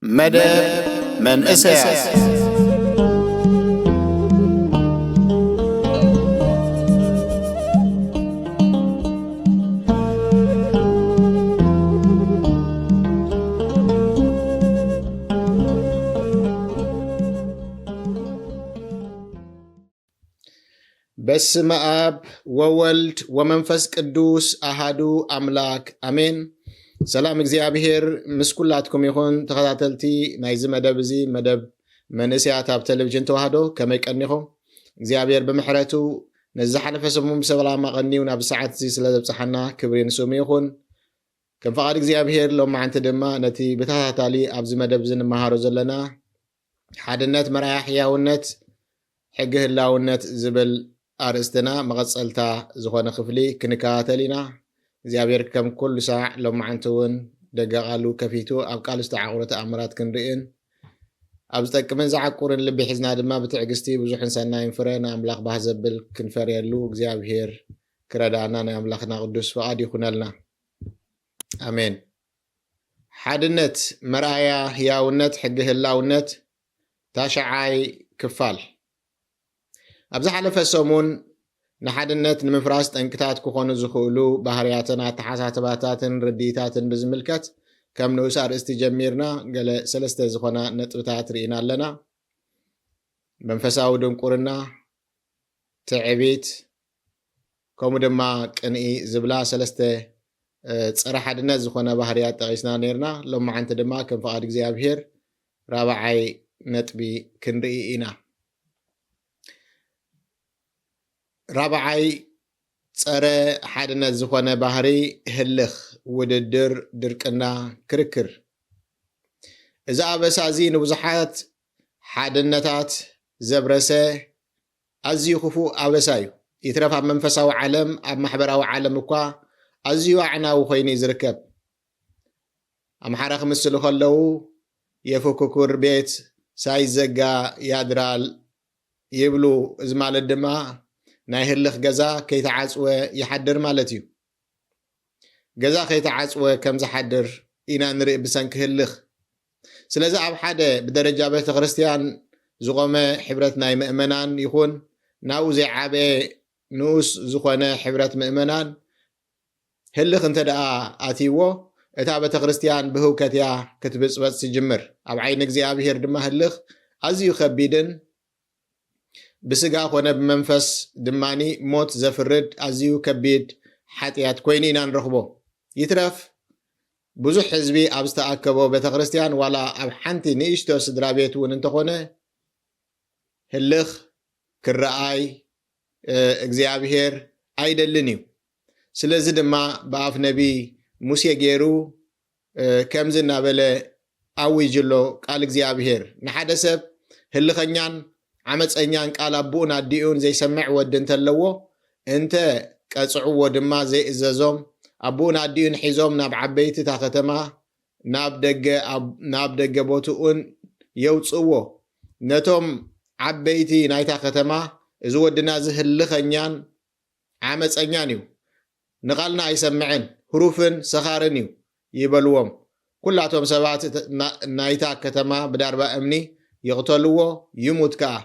መደብ መንእሰያት። በስመ ኣብ ወወልድ ወመንፈስ ቅዱስ ኣሃዱ ኣምላክ ኣሜን። ሰላም እግዚኣብሔር ምስ ኩላትኩም ይኹን። ተኸታተልቲ ናይዚ መደብ እዚ፣ መደብ መንእሰያት ኣብ ቴሌቪዥን ተዋህዶ፣ ከመይ ቀኒኹም? እግዚኣብሔር ብምሕረቱ ነዚ ዝሓለፈ ሰሙን ብሰላም ኣቐንዩ ናብ ሰዓት እዚ ስለ ዘብጽሓና ክብሪ ንስሙ ይኹን። ከም ፍቓድ እግዚኣብሔር ሎማዓንቲ ድማ ነቲ ብተኸታታሊ ኣብዚ መደብ እዚ ንመሃሮ ዘለና ሓድነት መርኣያ ሕያውነት ሕጊ ህላውነት ዝብል ኣርእስትና መቐጸልታ ዝኾነ ክፍሊ ክንከታተል ኢና። እግዚኣብሔር ከም ኩሉ ሳዕ ሎማዓንቲ እውን ደገ ቃሉ ከፊቱ ኣብ ቃሉ ዝተዓቑረ ተኣምራት ክንርእን ኣብ ዝጠቅምን ዝዓቁርን ልቢ ሒዝና ድማ ብትዕግስቲ ብዙሕን ሰናይን ፍረ ንኣምላኽ ባህ ዘብል ክንፈርየሉ እግዚኣብሔር ክረዳና ናይ ኣምላኽና ቅዱስ ፍቓድ ይኹነልና። ኣሜን። ሓድነት መርኣያ ህያውነት ሕጊ ህላውነት ታሽዓይ ክፋል። ኣብ ዝሓለፈ ሰሙን ንሓድነት ንምፍራስ ጠንቅታት ክኾኑ ዝኽእሉ ባህርያትን ኣተሓሳስባታትን ርድኢታትን ብዝምልከት ከም ንኡስ ኣርእስቲ ጀሚርና ገለ ሰለስተ ዝኾና ነጥብታት ርኢና ኣለና። መንፈሳዊ ድንቁርና፣ ትዕቢት፣ ከምኡ ድማ ቅንኢ ዝብላ ሰለስተ፣ እ፣ ጸረ ሓድነት ዝኾነ ባህርያት ጠቒስና ነይርና። ሎማዓንቲ ድማ ከም ፍቓድ እግዚኣብሔር ራብዓይ ነጥቢ ክንርኢ ኢና። ራብዓይ ጸረ ሓድነት ዝኾነ ባህሪ ህልኽ፣ ውድድር፣ ድርቅና፣ ክርክር። እዚ ኣበሳ እዚ ንብዙሓት ሓድነታት ዘብረሰ ኣዝዩ ክፉእ ኣበሳ እዩ። ይትረፍ ኣብ መንፈሳዊ ዓለም፣ ኣብ ማሕበራዊ ዓለም እኳ ኣዝዩ ኣዕናዊ ኮይኑ እዩ ዝርከብ። ኣምሓራ ክምስሉ ከለዉ፣ "የፉክኩር ቤት ሳይዘጋ ያድራል" ይብሉ። እዚ ማለት ድማ ናይ ህልኽ ገዛ ከይተዓጽወ ይሓድር ማለት እዩ። ገዛ ከይተዓጽወ ከም ዝሓድር ኢና ንርኢ ብሰንኪ ህልኽ። ስለዚ ኣብ ሓደ ብደረጃ ቤተ ክርስቲያን ዝቖመ ሕብረት ናይ ምእመናን ይኹን ናብኡ ዘይዓበየ ንኡስ ዝኾነ ሕብረት ምእመናን ህልኽ እንተ ደኣ ኣትይዎ፣ እታ ቤተ ክርስቲያን ብህውከት እያ ክትብጽበጽ ትጅምር። ኣብ ዓይኒ እግዚኣብሔር ድማ ህልኽ ኣዝዩ ከቢድን ብስጋ ኮነ ብመንፈስ ድማኒ ሞት ዘፍርድ ኣዝዩ ከቢድ ሓጢኣት ኮይኑ ኢና ንረኽቦ። ይትረፍ ብዙሕ ህዝቢ ኣብ ዝተኣከቦ ቤተ ክርስቲያን ዋላ ኣብ ሓንቲ ንእሽቶ ስድራ ቤት እውን እንተኾነ ህልኽ ክረኣይ፣ እ፣ እግዚኣብሔር ኣይደልን እዩ። ስለዚ ድማ ብኣፍ ነቢ ሙሴ ገይሩ፣ እ፣ ከምዚ እናበለ ኣዊጁ ኣሎ ቃል እግዚኣብሔር። ንሓደ ሰብ ህልኸኛን ዓመፀኛን ቃል ኣቦኡን ኣዲኡን ዘይሰምዕ ወዲ እንተለዎ፣ እንተ ቀጽዕዎ ድማ ዘይእዘዞም፣ ኣቦኡን ኣዲኡን ሒዞም ናብ ዓበይቲ እታ ከተማ፣ ናብ ደገ፣ ኣብ፣ ናብ ደገ ቦትኡን የውጽእዎ። ነቶም ዓበይቲ ናይታ ከተማ፣ "እዚ ወድና እዚ ህልኸኛን ዓመፀኛን እዩ፣ ንቓልና ኣይሰምዕን፣ ህሩፍን ሰኻርን እዩ" ይበልዎም። ኩላቶም ሰባት እተ-፣ ና-፣ ናይታ ከተማ ብዳርባ እምኒ ይቕተልዎ፣ ይሙት ከኣ።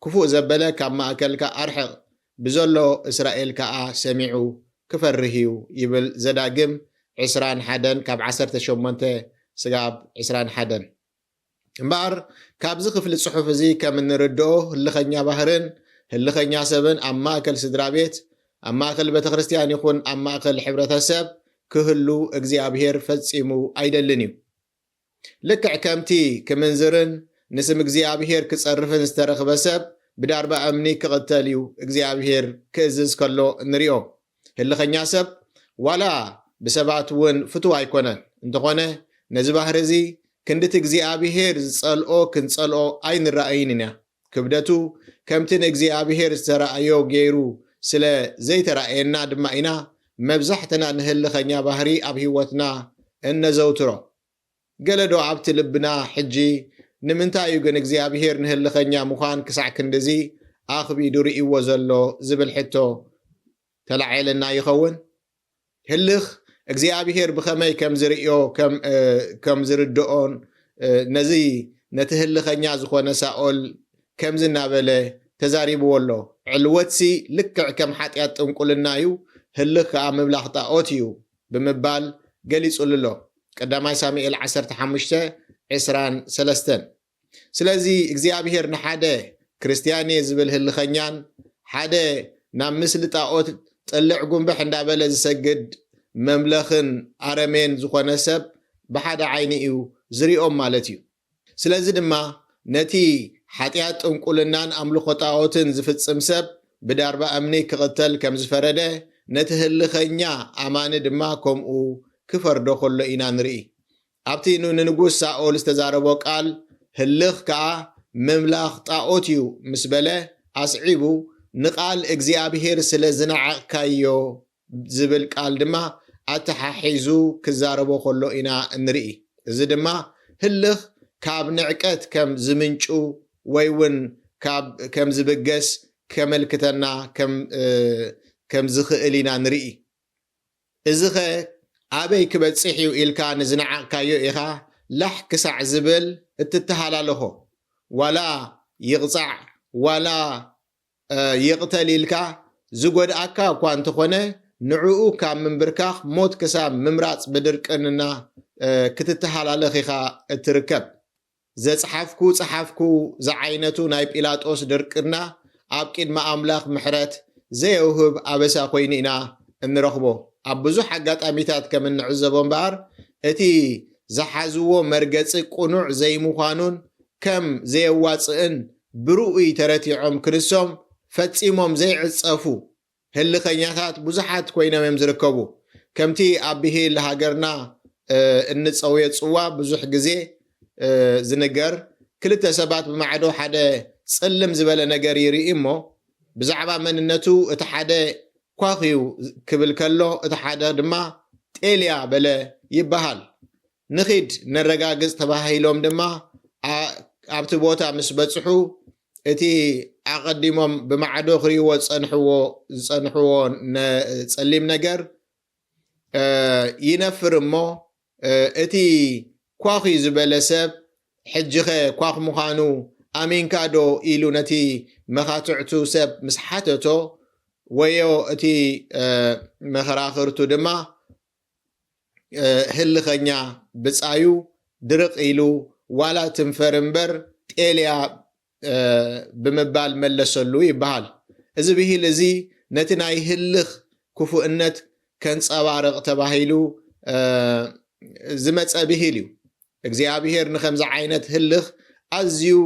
ክፉእ ዘበለ ካብ ማእከልካ ኣርሕቕ፣ ብዘሎ እስራኤል ከኣ ሰሚዑ ክፈርህ እዩ ይብል ዘዳግም ዕስራን ሓደን ካብ ዓሰርተ ሸሞንተ ስጋብ ዕስራን ሓደን። እምበኣር ካብዚ ክፍሊ ጽሑፍ እዚ ከም እንርድኦ ህልኸኛ ባህርን ህልኸኛ ሰብን ኣብ ማእከል ስድራ ቤት፣ ኣብ ማእከል ቤተ ክርስቲያን ይኹን ኣብ ማእከል ሕብረተሰብ ክህሉ እግዚኣብሔር ፈጺሙ ኣይደልን እዩ። ልክዕ ከምቲ ክምንዝርን ንስም እግዚኣብሔር ክጸርፍን ዝተረኽበ ሰብ ብዳርባ እምኒ ክቕተል እዩ እግዚኣብሔር ክእዝዝ ከሎ እንሪኦ። ህልኸኛ ሰብ ዋላ ብሰባት እውን ፍቱው ኣይኮነን። እንተኾነ ነዚ ባህሪ እዚ ክንድቲ እግዚኣብሔር ዝጸልኦ ክንጸልኦ ኣይንረኣይን ኢና። ክብደቱ ከምቲ ንእግዚኣብሔር ዝተራእዮ ገይሩ ስለ ዘይተራእየና ድማ ኢና መብዛሕትና ንህልኸኛ ባህሪ ኣብ ህይወትና እነዘውትሮ? ገለ ዶ ኣብቲ ልብና ሕጂ፣ "ንምንታይ እዩ ግን እግዚኣብሄር ንህልኸኛ ምዃን ክሳዕ ክንድዚ ኣኽቢዱ ርእይዎ ዘሎ?" ዝብል ሕቶ ተላዒልና ይኸውን? ህልኽ እግዚኣብሄር ብኸመይ ከም ዝርእዮ፣ ከም፣ እ፣ ከም ዝርድኦን፣ እ፣ ነዚ፣ ነቲ ህልኸኛ ዝኾነ ሳኦል ከምዚ እናበለ ተዛሪብዎ ኣሎ። "ዕልወትሲ ልክዕ ከም ሓጢኣት ጥንቁልና እዩ፣ ህልኽ ከኣ ምምላኽ ጣኦት እዩ" ብምባል ገሊጹሉ ኣሎ። ቀዳማይ ሳሙኤል ዓሰርተ ሓሙሽተ፣ ዕስራን ሰለስተን። ስለዚ እግዚኣብሄር ንሓደ ክርስትያን እየ ዝብል ህልኸኛን ሓደ ናብ ምስሊ ጣኦት ጥልዕ ጉንብሕ እንዳበለ ዝሰግድ መምለኽን ኣረሜን ዝኾነ ሰብ ብሓደ ዓይኒ እዩ ዝሪኦም ማለት እዩ። ስለዚ ድማ ነቲ ሓጢኣት ጥንቁልናን ኣምልኾ ጣኦትን ዝፍጽም ሰብ ብዳርባ እምኒ ክቕተል ከም ዝፈረደ፣ ነቲ ህልኸኛ ኣማኒ ድማ ከምኡ ክፈርዶ ከሎ ኢና ንርኢ። ኣብቲ ን-፣ ንንጉስ ሳኦል ዝተዛረቦ ቃል፣ "ህልኽ ከኣ ምምላኽ ጣኦት እዩ" ምስ በለ፣ ኣስዒቡ፣ "ንቓል እግዚኣብሄር ስለ ዝነዓቕካዮ" ዝብል ቃል ድማ ኣተሓሒዙ ክዛረቦ ከሎ ኢና እንርኢ። እዚ ድማ ህልኽ ካብ ንዕቀት ከም ዝምንጩ ወይ እውን ካብ፣ ከም ዝብገስ ከመልክተና ከም፣ እ፣ ከም ዝኽእል ኢና ንርኢ። እዚኸ ኣበይ ክበጽሕ እዩ ኢልካ ንዝነዓቕካዮ ኢኻ ላሕ ክሳዕ ዝብል እትተሃላለኾ? ዋላ ይቕጻዕ፣ ዋላ፣ እ፣ ይቕተል ኢልካ ዝጎድኣካ እኳ እንተኾነ፣ ንዕኡ ካብ ምንብርካኽ ሞት ክሳብ ምምራጽ ብድርቅንና፣ እ፣ ክትተሃላለኽ ኢኻ እትርከብ። "ዘጽሓፍኩ ጸሓፍኩ" ዝዓይነቱ ናይ ጲላጦስ ድርቅና ኣብ ቅድሚ ኣምላኽ ምሕረት ዘየውህብ ኣበሳ ኮይኑ ኢና እንረኽቦ። ኣብ ብዙሕ ኣጋጣሚታት ከም እንዕዘቦ እምበኣር፣ እቲ ዝሓዝዎ መርገጺ ቅኑዕ ዘይምዃኑን ከም ዘየዋጽእን ብርኡይ ተረቲዖም፣ ክንሶም ፈጺሞም ዘይዕጸፉ ህልኸኛታት ብዙሓት ኮይኖም እዮም ዝርከቡ። ከምቲ ኣብ ብሂል ሃገርና፣ እ፣ እንጸውዮ ጽዋ ብዙሕ ግዜ፣ እ፣ ዝንገር፣ ክልተ ሰባት ብማዕዶ ሓደ ጽልም ዝበለ ነገር ይርኢ እሞ፣ ብዛዕባ መንነቱ እቲ ሓደ ኳኽ እዩ ክብል ከሎ፣ እቲ ሓደ ድማ ጤልያ በለ ይበሃል። "ንኺድ ነረጋግጽ" ተባሂሎም ድማ፣ ኣ-፣ ኣብቲ ቦታ ምስ በጽሑ፣ እቲ ኣቐዲሞም ብማዕዶ ክርእይዎ ዝጸንሕዎ፣ ዝጸንሕዎ ነ-፣ ጸሊም ነገር፣ እ፣ ይነፍር እሞ፣ እ፣ እቲ ኳኽ እዩ ዝበለ ሰብ፣ "ሕጂኸ ኳኽ ምዃኑ ኣሚንካ ዶ?" ኢሉ ነቲ መኻትዕቱ ሰብ ምስ ሓተቶ፣ ወዮ እቲ፣ እ፣ መኸራኽርቱ ድማ፣ እ፣ ህልኸኛ ብጻዩ ድርቕ ኢሉ፣ "ዋላ ትንፈር እምበር ጤልያ" እ፣ ብምባል መለሰሉ ይበሃል። እዚ ብሂል እዚ ነቲ ናይ ህልኽ ክፉእነት ከንጸባርቕ ተባሂሉ፣ እ፣ ዝመጸ ብሂል እዩ። እግዚኣብሄር ንኸምዚ ዓይነት ህልኽ ኣዝዩ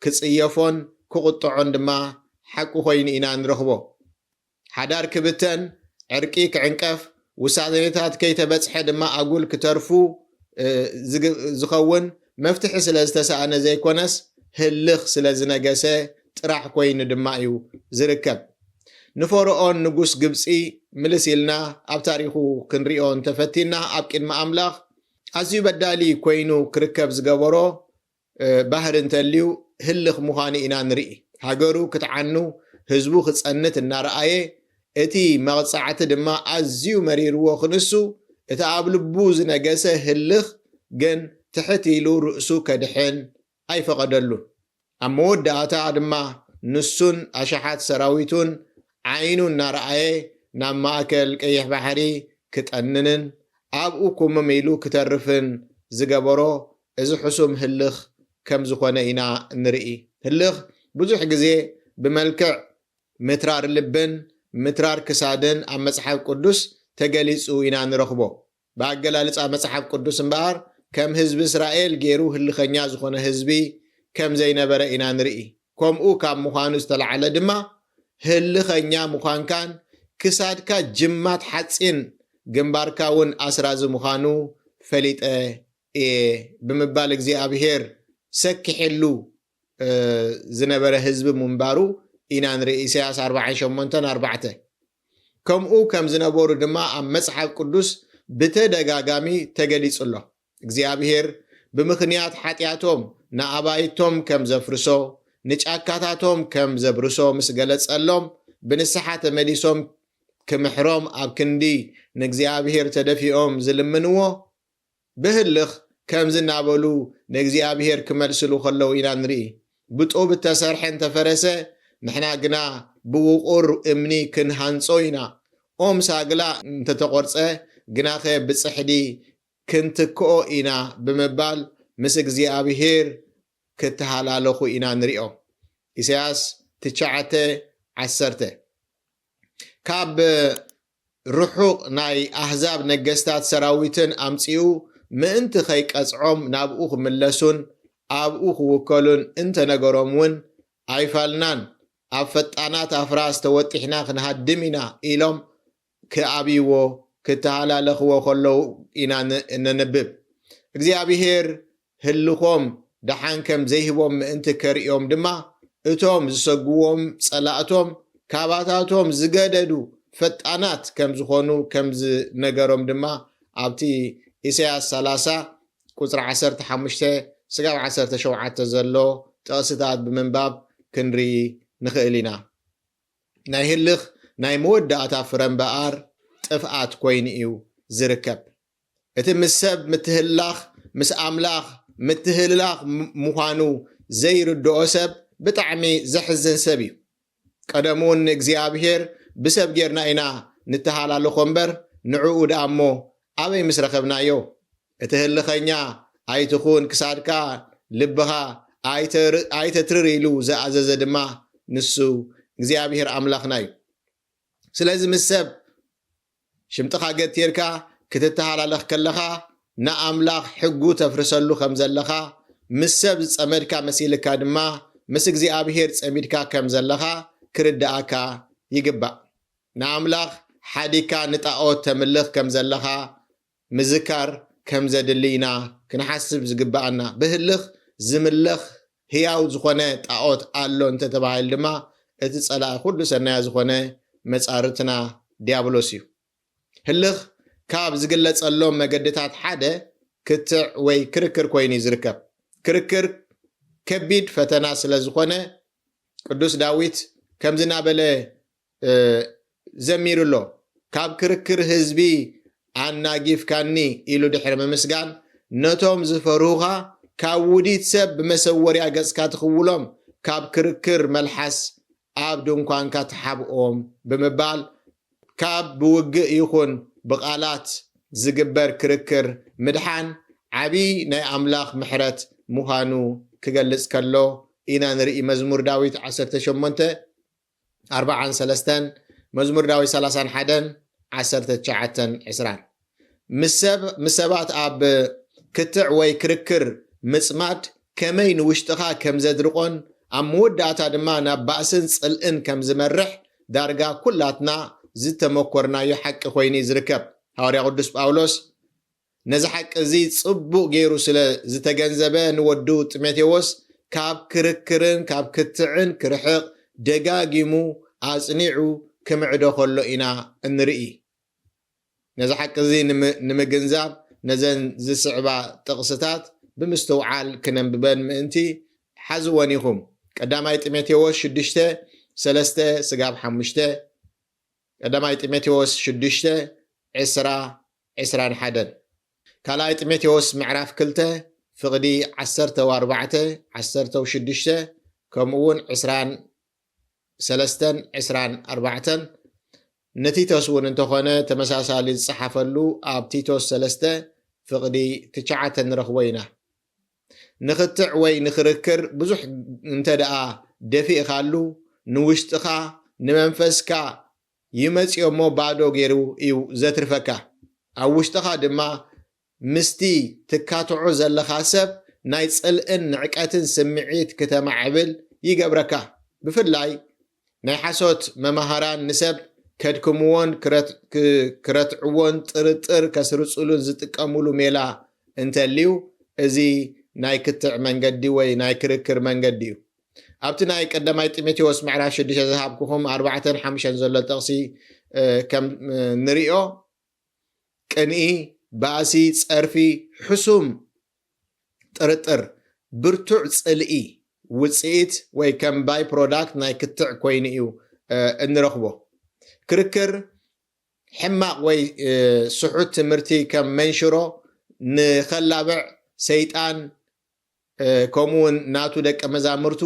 ክጽየፎን ክቕጥዖን ድማ ሓቂ ኮይኑ ኢና ንረኽቦ። ሓዳር ክብተን፣ ዕርቂ ክዕንቀፍ፣ ውሳኔታት ከይተበጽሐ ድማ ኣጉል ክተርፉ፣ እ፣ ዝግ-፣ ዝኸውን መፍትሒ ስለ ዝተሳእነ ዘይኮነስ፣ ህልኽ ስለ ዝነገሰ ጥራሕ ኮይኑ ድማ እዩ ዝርከብ። ንፈርኦን ንጉስ ግብጺ ምልስ ኢልና ኣብ ታሪኹ ክንሪኦ እንተፈቲና፣ ኣብ ቅድሚ ኣምላኽ ኣዝዩ በዳሊ ኮይኑ ክርከብ ዝገበሮ፣ እ፣ ባህሪ እንተልዩ ህልኽ ምዃኑ ኢና ንርኢ። ሃገሩ ክትዓኑ፣ ህዝቡ ክጸንት እናረኣየ፣ እቲ መቕጻዕቲ ድማ ኣዝዩ መሪርዎ ክንሱ፣ እቲ ኣብ ልቡ ዝነገሰ ህልኽ ግን ትሕት ኢሉ ርእሱ ከድሕን ኣይፈቐደሉን። ኣብ መወዳእታ ድማ ንሱን ኣሽሓት ሰራዊቱን ዓይኑ እናረኣየ ናብ ማእከል ቀይሕ ባሕሪ ክጠንንን ኣብኡ ኩምም ኢሉ ክተርፍን ዝገበሮ እዚ ሕሱም ህልኽ ከም ዝኾነ ኢና እንርኢ። ህልኽ ብዙሕ ግዜ ብመልክዕ ምትራር ልብን ምትራር ክሳድን ኣብ መጽሓፍ ቅዱስ ተገሊጹ ኢና ንረኽቦ። ብኣገላልጻ መጽሓፍ ቅዱስ እምበኣር፣ ከም ህዝቢ እስራኤል ገይሩ ህልኸኛ ዝኾነ ህዝቢ ከም ዘይነበረ ኢና ንርኢ። ከምኡ ካብ ምዃኑ ዝተላዕለ ድማ፣ ህልኸኛ ምዃንካን ክሳድካ ጅማት ሓጺን ግንባርካ እውን ኣስራዚ ምዃኑ ፈሊጠ እየ ብምባል እግዚኣብሄር ሰኪሕሉ፣ እ፣ ዝነበረ ህዝቢ ምንባሩ ኢና ንርኢ። ኢሳያስ ኣርባዓን ሸሞንተን ኣርባዕተ። ከምኡ ከም ዝነበሩ ድማ ኣብ መጽሓፍ ቅዱስ ብተደጋጋሚ ተገሊጹ ኣሎ። እግዚኣብሔር ብምኽንያት ሓጢኣቶም ንኣባይቶም ከም ዘፍርሶ፣ ንጫካታቶም ከም ዘብርሶ ምስ ገለጸሎም፣ ብንስሓ ተመሊሶም ክምሕሮም ኣብ ክንዲ ንእግዚኣብሔር ተደፊኦም ዝልምንዎ፣ ብህልኽ ከምዚ እናበሉ ንእግዚኣብሔር ክመልስሉ ከለዉ ኢና ንርኢ። ብጡብ እተሰርሐ እንተፈረሰ፣ ንሕና ግና ብውቑር እምኒ ክንሃንጾ ኢና። ኦም ሳግላ እንተተቖርጸ ግናኸ ብጽሕዲ ክንትክኦ ኢና ብምባል ምስ እግዚኣብሔር ክተሃላለኹ ኢና ንሪኦም። ኢሳያስ ትሽዓተ ዓሰርተ። ካብ ርሑቕ ናይ ኣህዛብ ነገስታት ሰራዊትን ኣምጺኡ ምእንቲ ከይቀጽዖም ናብኡ ክምለሱን ኣብኡ ክውከሉን እንተነገሮም እውን ኣይፋልናን፣ ኣብ ፈጣናት ኣፍራስ ተወጢሕና ክንሃድም ኢና ኢሎም ክኣብይዎ ክተሃላለኽዎ ከለዉ ኢና ን- እነንብብ። እግዚኣብሔር ህልኾም ደሓን ከም ዘይህቦም ምእንቲ ከርእዮም ድማ እቶም ዝሰግዎም ጸላእቶም ካባታቶም ዝገደዱ ፈጣናት ከም ዝኾኑ ከም ዝነገሮም ድማ ኣብቲ ኢሳያስ ሰላሳ ቁጽሪ ዓሰርተ ሓሙሽተ ስጋብ ዓሰርተ ሸውዓተ ዘሎ ጥቕስታት ብምንባብ ክንርኢ ንኽእል ኢና። ናይ ህልኽ ናይ መወዳእታ ፍረ እምበኣር ጥፍኣት ኮይኑ እዩ ዝርከብ። እቲ ምስ ሰብ ምትህልላኽ ምስ ኣምላኽ ምትህልላኽ ም- ምዃኑ ዘይርድኦ ሰብ ብጣዕሚ ዘሕዝን ሰብ እዩ። ቀደም እውን ንእግዚኣብሔር ብሰብ ጌርና ኢና ንተሃላልኾ እምበር ንዕኡ ደኣ እሞ ኣበይ ምስ ረኸብናዮ? እቲ ህልኸኛ ኣይትኹን ክሳድካ ልብኻ ኣይተር- ኣይተትርር ኢሉ ዝኣዘዘ ድማ ንሱ እግዚኣብሔር ኣምላኽና እዩ። ስለዚ ምስ ሰብ ሽምጥኻ ገቲርካ ክትተሃላለኽ ከለኻ ንኣምላኽ ሕጉ ተፍርሰሉ ከም ዘለኻ ምስ ሰብ ዝጸመድካ መሲልካ ድማ ምስ እግዚኣብሔር ጸሚድካ ከም ዘለኻ ክርድኣካ ይግባእ። ንኣምላኽ ሓዲካ ንጣኦት ተምልኽ ከም ዘለኻ ምዝካር ከም ዘድሊ ኢና ክንሓስብ ዝግብኣና። ብህልኽ ዝምለኽ ህያው ዝኾነ ጣኦት ኣሎ እንተተባሂሉ ድማ እቲ ጸላኢ ኩሉ ሰናያ ዝኾነ መጻርትና ዲያብሎስ እዩ። ህልኽ ካብ ዝግለጸሎም መገድታት ሓደ ክትዕ ወይ ክርክር ኮይኑ እዩ ዝርከብ። ክርክር ከቢድ ፈተና ስለ ዝኾነ ቅዱስ ዳዊት ከምዚ እናበለ ዘሚሩ ኣሎ። ካብ ክርክር ህዝቢ ኣናጊፍካኒ ኢሉ ድሕሪ ምምስጋን ነቶም ዝፈርሁኻ ካብ ውዲት ሰብ ብመሰወርያ ገጽካ ትኽውሎም ካብ ክርክር መልሓስ ኣብ ድንኳንካ ትሓብኦም ብምባል ካብ ብውግእ ይኹን ብቓላት ዝግበር ክርክር ምድሓን ዓብዪ ናይ ኣምላኽ ምሕረት ምዃኑ ክገልጽ ከሎ ኢና ንርኢ። መዝሙር ዳዊት ዓሰርተ ሸሞንተ ኣርብዓን ሰለስተን፣ መዝሙር ዳዊት ሰላሳን ሓደን ዓሰርተ ትሽዓተን ዕስራን። ምስ ሰብ ምስ ሰባት ኣብ ክትዕ ወይ ክርክር ምጽማድ ከመይ ንውሽጥኻ ከም ዘድርቖን ኣብ መወዳእታ ድማ ናብ ባእስን ጽልእን ከም ዝመርሕ ዳርጋ ኩላትና ዝተመኮርናዮ ሓቂ ኮይኑ እዩ ዝርከብ። ሃዋርያ ቅዱስ ጳውሎስ ነዚ ሓቂ እዚ ጽቡቕ ገይሩ ስለ ዝተገንዘበ ንወዱ ጢሞቴዎስ ካብ ክርክርን ካብ ክትዕን ክርሕቕ ደጋጊሙ ኣጽኒዑ ክምዕዶ ከሎ ኢና እንርኢ። ነዚ ሓቂ እዚ ንምግንዛብ ነዘን ዝስዕባ ጥቕስታት ብምስትውዓል ክነንብበን ምእንቲ ሓዝወን ኢኹም። ቀዳማይ ጢሞቴዎስ ሽዱሽተ ሰለስተ ስጋብ ሓሙሽተ፣ ቀዳማይ ጢሞቴዎስ ሽዱሽተ ዕስራ ዕስራን ሓደን፣ ካልኣይ ጢሞቴዎስ ምዕራፍ ክልተ ፍቕዲ ዓሰርተ ኣርባዕተ ዓሰርተ ሽዱሽተ ከምኡ እውን ዕስራን ሰለስተን ዕስራን ኣርባዕተን፣ ንቲቶስ እውን እንተኾነ ተመሳሳሊ ዝጸሓፈሉ ኣብ ቲቶስ ሰለስተ ፍቕዲ ትሽዓተ ንረኽቦ ኢና። ንኽትዕ ወይ ንኽርክር ብዙሕ እንተ ደኣ ደፊእኻሉ ንውሽጥኻ ንመንፈስካ ይመጽዮ እሞ ባዶ ገይሩ እዩ ዘትርፈካ። ኣብ ውሽጥኻ ድማ ምስቲ ትካትዖ ዘለኻ ሰብ ናይ ጽልእን ንዕቀትን ስምዒት ክተማዕብል ይገብረካ። ብፍላይ ናይ ሓሶት መማህራን ንሰብ ከድክምዎን ክረትዕዎን ጥርጥር ከስርጽሉን ዝጥቀምሉ ሜላ እንተልዩ፣ እዚ ናይ ክትዕ መንገዲ ወይ ናይ ክርክር መንገዲ እዩ። ኣብቲ ናይ ቀዳማይ ጢሞቴዎስ ምዕራፍ ሽዱሽተ ዝሃብኩኹም ኣርባዕተን ሓሙሽተን ዘሎ ጥቕሲ ከም ንሪኦ ቅንኢ፣ ባእሲ፣ ጸርፊ፣ ሕሱም ጥርጥር፣ ብርቱዕ ጽልኢ ውጽኢት ወይ ከም ባይ ፕሮዳክት ናይ ክትዕ ኮይኑ እዩ እንረኽቦ። ክርክር፣ ሕማቕ ወይ ስሑት ትምህርቲ ከም መንሽሮ ንኸላብዕ ሰይጣን ከምኡ እውን ናቱ ደቀ መዛሙርቱ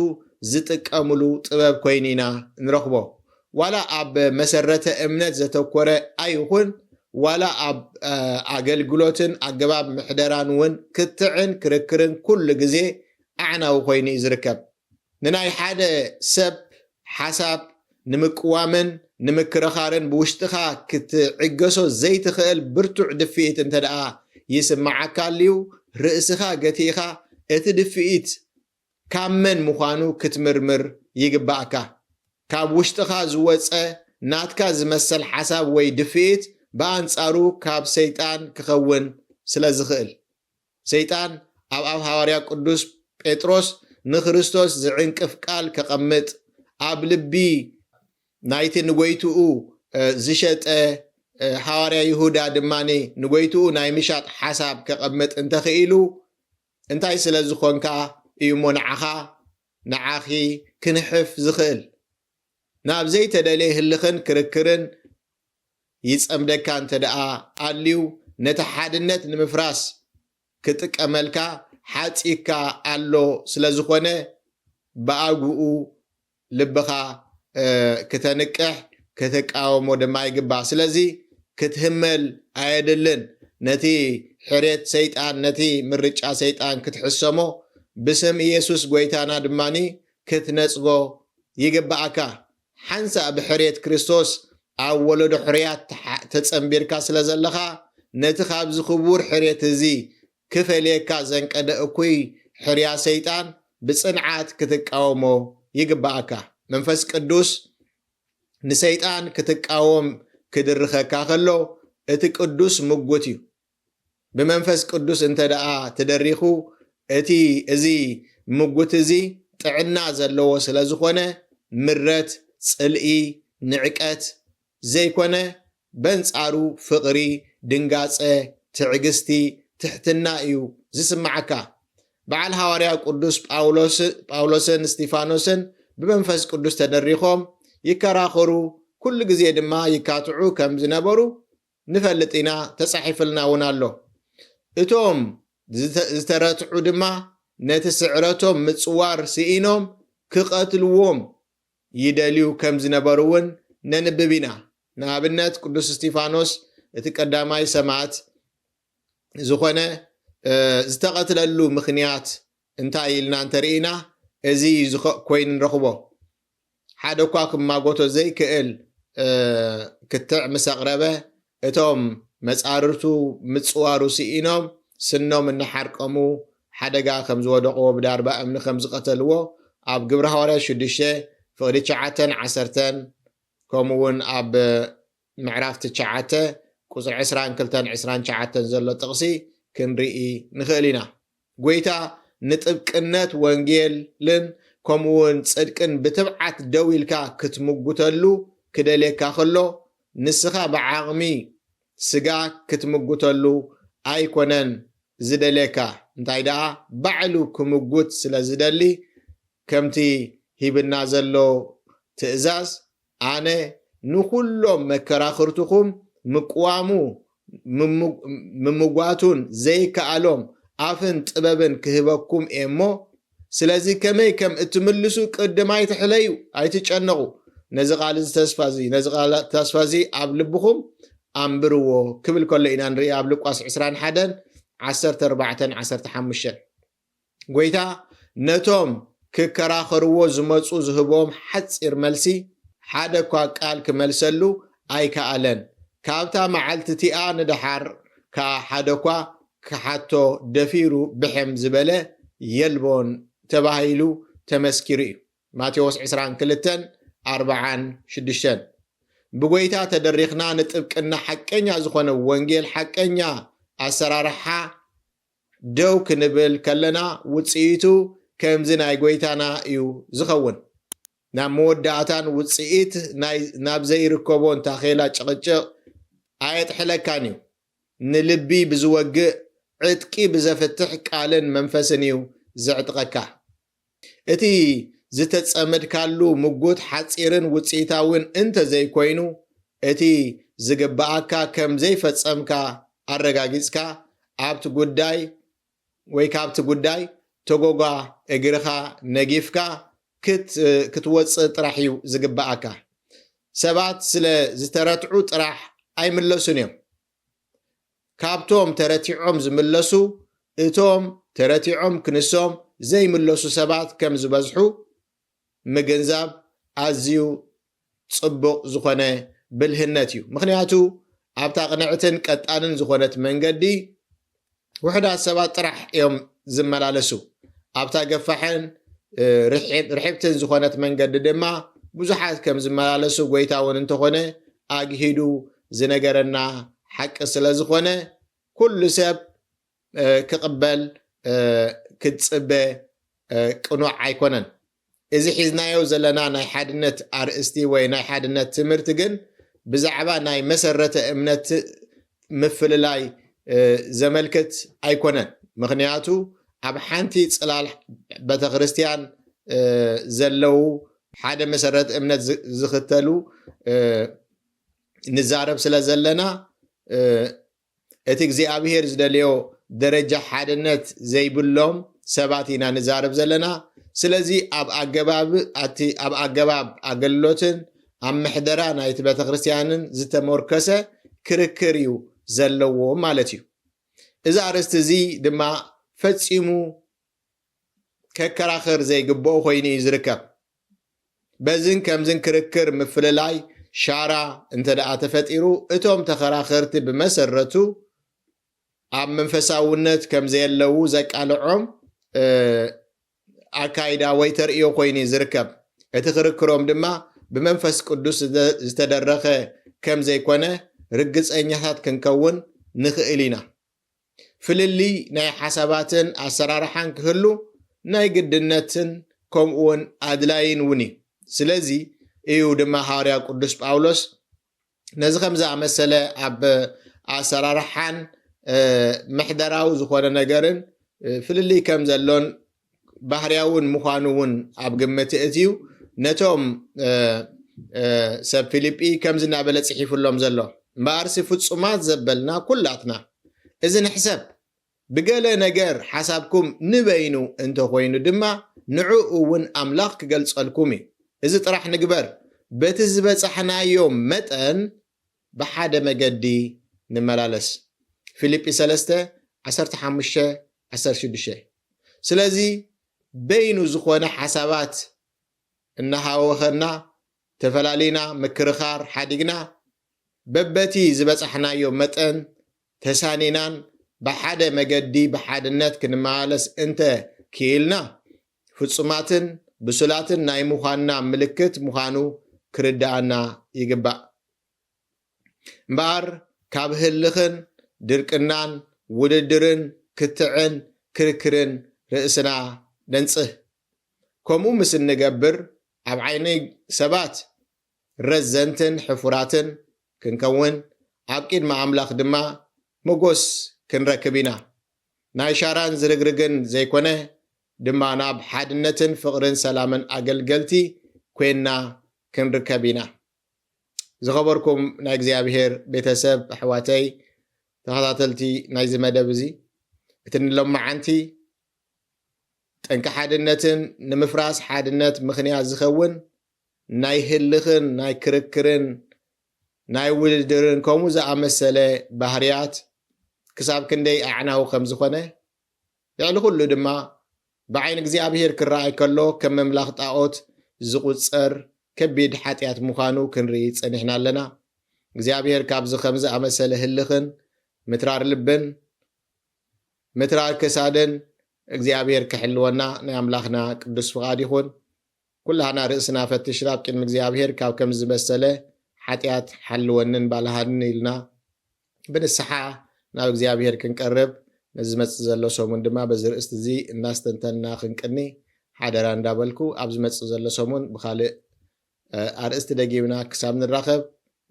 ዝጥቀምሉ ጥበብ ኮይኑ ኢና ንረኽቦ። ዋላ ኣብ መሰረተ እምነት ዘተኮረ ኣይኹን፣ ዋላ ኣብ ኣገልግሎትን ኣገባብ ምሕደራን እውን ክትዕን ክርክርን ኩሉ ግዜ ኣዕናዊ ኮይኑ እዩ ዝርከብ። ንናይ ሓደ ሰብ ሓሳብ ንምቅዋምን ንምክርኻርን ብውሽጥኻ ክትዕገሶ ዘይትኽእል ብርቱዕ ድፍኢት እንተ ደኣ ይስምዓካ ኣልዩ፣ ርእስኻ ገቲእኻ እቲ ድፍኢት ካብ መን ምዃኑ ክትምርምር ይግባእካ። ካብ ውሽጥኻ ዝወጸ ናትካ ዝመሰል ሓሳብ ወይ ድፍኢት ብኣንጻሩ ካብ ሰይጣን ክኸውን ስለ ዝኽእል። ሰይጣን ኣብ ኣፍ ሃዋርያ ቅዱስ ጴጥሮስ ንክርስቶስ ዝዕንቅፍ ቃል ከቐምጥ፣ ኣብ ልቢ ናይቲ ንጎይትኡ ዝሸጠ ሃዋርያ ይሁዳ ድማ ንጎይትኡ ናይ ምሻጥ ሓሳብ ከቐምጥ እንተኽኢሉ፣ እንታይ ስለ ዝኾንካ እዩ እሞ ንዓኻ ንዓኺ ክንሕፍ ዝኽእል? ናብ ዘይተደልየ ህልኽን ክርክርን ይጸምደካ እንተ ደኣ ኣልዩ፣ ነቲ ሓድነት ንምፍራስ ክጥቀመልካ ሓጺካ ኣሎ ስለ ዝኾነ፣ ብኣግኡ ልብኻ ክተንቅሕ ክትቃወሞ ድማ ይግባእ። ስለዚ ክትህመል ኣየድልን። ነቲ ሕሬት ሰይጣን፣ ነቲ ምርጫ ሰይጣን ክትሕሰሞ፣ ብስም ኢየሱስ ጎይታና ድማ ክትነጽጎ ይግባኣካ። ሓንሳእ ብሕሬት ክርስቶስ ኣብ ወለዶ ሕሩያት ተጸንቢርካ ስለ ዘለኻ፣ ነቲ ካብዚ ክቡር ሕሬት እዚ ክፈልየካ ዘንቀደ እኩይ ሕርያ ሰይጣን ብጽንዓት ክትቃወሞ ይግባኣካ። መንፈስ ቅዱስ ንሰይጣን ክትቃወም ክድርኸካ ከሎ፣ እቲ ቅዱስ ምጉት እዩ። ብመንፈስ ቅዱስ እንተ ደኣ ተደሪኹ፣ እቲ እዚ ምጉት እዚ ጥዕና ዘለዎ ስለ ዝኾነ፣ ምረት፣ ጽልኢ፣ ንዕቀት ዘይኮነ፣ በንጻሩ ፍቕሪ፣ ድንጋጸ፣ ትዕግስቲ፣ ትሕትና እዩ ዝስምዓካ። በዓል ሃዋርያ ቅዱስ ጳውሎስ፣ ጳውሎስን እስጢፋኖስን ብመንፈስ ቅዱስ ተደሪኾም ይከራኸሩ፣ ኩሉ ግዜ ድማ ይካትዑ ከም ዝነበሩ ንፈልጥ ኢና፣ ተጻሒፍልና እውን ኣሎ። እቶም ዝተረትዑ ድማ ነቲ ስዕረቶም ምጽዋር ስኢኖም ክቐትልዎም ይደልዩ ከም ዝነበሩ እውን ነንብብ ኢና። ንኣብነት ቅዱስ እስጢፋኖስ እቲ ቀዳማይ ሰማዕት ዝኾነ ዝተቐትለሉ ምኽንያት እንታይ ኢልና እንተርኢና፣ እዚ ኮይኑ ንረኽቦ። ሓደ እኳ ክማጎቶ ዘይክእል ክትዕ ምስ ኣቕረበ፣ እቶም መጻርርቱ ምጽዋሩ ስኢኖም ስኖም እናሓርቀሙ ሓደጋ ከም ዝወደቕዎ፣ ብዳርባ እምኒ ከም ዝቐተልዎ ኣብ ግብሪ ሃዋርያ ሽዱሽተ ፍቕዲ ትሽዓተን ዓሰርተን፣ ከምኡ እውን ኣብ ምዕራፍ ትሽዓተ ቁጽሪ ዕስራን ክልተን ዕስራን ትሽዓተን ዘሎ ጥቕሲ ክንርኢ ንኽእል ኢና። ጎይታ ንጥብቅነት ወንጌልን ከምኡ እውን ጽድቅን ብትብዓት ደው ኢልካ ክትምጉተሉ ክደልየካ ከሎ፣ ንስኻ ብዓቕሚ ስጋ ክትምጉተሉ ኣይኮነን ዝደልየካ፣ እንታይ ደኣ ባዕሉ ክምጉት ስለ ዝደሊ፣ ከምቲ ሂብና ዘሎ ትእዛዝ፣ ኣነ ንኹሎም መከራኽርትኹም ምቅዋሙ ምሙ-፣ ምምጓቱን ዘይከኣሎም ኣፍን ጥበብን ክህበኩም እየ እሞ፣ ስለዚ ከመይ ከም እትምልሱ ቅድም ኣይትሕለዩ፣ ኣይትጨነቑ። ነዚ ቃል እዚ ተስፋ እዚ፣ ነዚ ቃል ተስፋ እዚ ኣብ ልብኹም ኣንብርዎ ክብል ከሎ ኢና ንርኢ ኣብ ሉቃስ ዕስራን ሓደን ዓሰርተ ኣርባዕተን ዓሰርተ ሓሙሽተን። ጎይታ ነቶም ክከራኸርዎ ዝመጹ ዝህቦም ሓጺር መልሲ፣ ሓደ እኳ ቃል ክመልሰሉ ኣይከኣለን። ካብታ መዓልቲ እቲኣ ንደሓር ከኣ ሓደ እኳ ክሓቶ ደፊሩ ብሕም ዝበለ የልቦን ተባሂሉ ተመስኪሩ እዩ። ማቴዎስ ዕስራን ክልተን ኣርባዓን ሽዱሽተን። ብጎይታ ተደሪኽና ንጥብቅና ሓቀኛ ዝኾነ ወንጌል ሓቀኛ ኣሰራርሓ ደው ክንብል ከለና ውጽኢቱ ከምዚ ናይ ጎይታና እዩ ዝኸውን። ናብ መወዳእታን ውጽኢት ናይ ናብ ዘይርከቦን ታኼላ ጭቕጭቕ ኣየጥሕለካን እዩ። ንልቢ ብዝወግእ ዕጥቂ ብዘፍትሕ ቃልን መንፈስን እዩ ዘዕጥቀካ። እቲ ዝተጸመድካሉ ምጉት ሓጺርን ውጽኢታውን እንተ ዘይኮይኑ፣ እቲ ዝግብኣካ ከም ዘይፈጸምካ ኣረጋጊጽካ፣ ኣብቲ ጉዳይ ወይ ካብቲ ጉዳይ ተጎጓ እግርኻ ነጊፍካ ክት-፣ ክትወጽእ ጥራሕ እዩ ዝግብኣካ። ሰባት ስለ ዝተረትዑ ጥራሕ ኣይምለሱን እዮም። ካብቶም ተረቲዖም ዝምለሱ፣ እቶም ተረቲዖም ክንሶም ዘይምለሱ ሰባት ከም ዝበዝሑ ምግንዛብ ኣዝዩ ጽቡቕ ዝኾነ ብልህነት እዩ። ምኽንያቱ ኣብታ ቅንዕትን ቀጣንን ዝኾነት መንገዲ ውሑዳት ሰባት ጥራሕ እዮም ዝመላለሱ። ኣብታ ገፋሕን፣ እ፣ ርሒብ-፣ ርሒብትን ዝኾነት መንገዲ ድማ ብዙሓት ከም ዝመላለሱ ጎይታ እውን እንተኾነ ኣግሂዱ ዝነገረና ሓቂ ስለ ዝኾነ ኩሉ ሰብ፣ እ፣ ክቕበል፣ እ፣ ክጽበ፣ እ፣ ቅኑዕ ኣይኮነን። እዚ ሒዝናዮ ዘለና ናይ ሓድነት ኣርእስቲ ወይ ናይ ሓድነት ትምህርቲ ግን ብዛዕባ ናይ መሰረተ እምነት ምፍልላይ፣ እ፣ ዘመልክት ኣይኮነን። ምኽንያቱ ኣብ ሓንቲ ጽላል ቤተክርስትያን፣ እ፣ ዘለዉ ሓደ መሰረት እምነት ዝ-፣ ዝኽተሉ፣ እ፣ ንዛረብ ስለ ዘለና፣ እ፣ እቲ እግዚኣብሔር ዝደልዮ ደረጃ ሓድነት ዘይብሎም ሰባት ኢና ንዛረብ ዘለና። ስለዚ ኣብ ኣገባብ፣ ኣቲ-፣ ኣብ ኣገባብ ኣገልግሎትን ኣብ ምሕደራ ናይቲ ቤተክርስትያንን ዝተመርኮሰ ክርክር እዩ ዘለዎ ማለት እዩ። እዚ ኣርእስቲ እዚ ድማ ፈጺሙ ከከራኽር ዘይግብኦ ኮይኑ እዩ ዝርከብ። በዝን ከምዝን ክርክር ምፍልላይ ሻራ እንተ ደኣ ተፈጢሩ፣ እቶም ተኸራኸርቲ ብመሰረቱ ኣብ መንፈሳውነት ከም ዘየለዉ ዘቃልዖም፣ እ፣ ኣካይዳ ወይ ተርእዮ ኮይኑ እዩ ዝርከብ። እቲ ክርክሮም ድማ ብመንፈስ ቅዱስ ዝተ-፣ ዝተደረኸ ከም ዘይኮነ ርግጸኛታት ክንከውን ንኽእል ኢና። ፍልልይ ናይ ሓሳባትን ኣሰራርሓን ክህሉ ናይ ግድነትን ከምኡ እውን ኣድላይን እውን እዩ። ስለዚ እዩ ድማ ሃዋርያ ቅዱስ ጳውሎስ ነዚ ከም ዝኣመሰለ ኣብ ኣሰራርሓን፣ እ፣ ምሕደራዊ ዝኾነ ነገርን፣ እ፣ ፍልልይ ከም ዘሎን ባህርያውን ምዃኑ እውን ኣብ ግምት እትዩ ነቶም፣ እ፣ እ፣ ሰብ ፊልጲ ከምዚ እናበለ ጽሒፉሎም ዘሎ። እምበኣርሲ ፍጹማት ዘበልና ኩላትና እዚ ንሕሰብ። ብገለ ነገር ሓሳብኩም ንበይኑ እንተኾይኑ ድማ ንዕኡ እውን ኣምላኽ ክገልጸልኩም እዩ። እዚ ጥራሕ ንግበር፣ በቲ ዝበጻሕናዮ መጠን ብሓደ መገዲ ንመላለስ። ፊልጲ ሰለስተ፣ ዓሰርተ ሓሙሽተ፣ ዓሰርተ ሽዱሽተ። ስለዚ በይኑ ዝኾነ ሓሳባት እናሃወኸና ተፈላሊና ምክርኻር ሓዲግና በበቲ ዝበጻሕናዮ መጠን ተሳኒናን ብሓደ መገዲ ብሓድነት ክንመላለስ እንተ ክኢልና ፍጹማትን ብሱላትን ናይ ምዃንና ምልክት ምዃኑ ክርድኣና ይግባእ። እምበኣር ካብ ህልኽን ድርቅናን ውድድርን ክትዕን ክርክርን ርእስና ነንጽህ። ከምኡ ምስ እንገብር ኣብ ዓይኒ ሰባት ረዘንትን ሕፉራትን ክንከውን፣ ኣብ ቅድሚ ኣምላኽ ድማ መጎስ ክንረክብ ኢና። ናይ ሻራን ዝርግርግን ዘይኮነ ድማ ናብ ሓድነትን ፍቕርን ሰላምን ኣገልገልቲ ኮይንና ክንርከብ ኢና። ዝኸበርኩም ናይ እግዚኣብሔር ቤተሰብ ኣሕዋተይ፣ ተኸታተልቲ ናይዚ መደብ እዚ፣ እቲ ንሎማዓንቲ ጠንቂ ሓድነትን ንምፍራስ ሓድነት ምኽንያት ዝኸውን ናይ ህልኽን ናይ ክርክርን ናይ ውድድርን ከምኡ ዝኣመሰለ ባህርያት ክሳብ ክንደይ ኣዕናዊ ከም ዝኾነ፣ ልዕሊ ኩሉ ድማ ብዓይኒ እግዚኣብሔር ክረኣይ ከሎ ከም ምምላኽ ጣኦት ዝቑጸር ከቢድ ሓጢኣት ምዃኑ ክንርኢ ጸኒሕና ኣለና። እግዚኣብሔር ካብዚ ከም ዝኣመሰለ ህልኽን ምትራር ልብን ምትራር ክሳድን እግዚኣብሔር ክሕልወና ናይ ኣምላኽና ቅዱስ ፍቓድ ይኹን። ኩላህና ርእስና ፈትሽና ኣብ ቅድሚ እግዚኣብሔር ካብ ከም ዝመሰለ ሓጢኣት ሓልወንን ባልሃንን ኢልና ብንስሓ ናብ እግዚኣብሔር ክንቀርብ፣ ነዚ ዝመጽእ ዘሎ ሰሙን ድማ በዚ ርእስቲ እዚ እናስተንተንና ክንቅኒ ሓደራ እንዳበልኩ፣ ኣብ ዝመጽእ ዘሎ ሰሙን ብኻልእ ኣርእስቲ ደጊምና ክሳብ ንራኸብ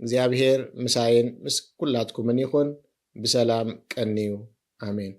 እግዚኣብሔር ምሳይን ምስ ኩላትኩምን ይኹን። ብሰላም ቀንዩ። ኣሜን።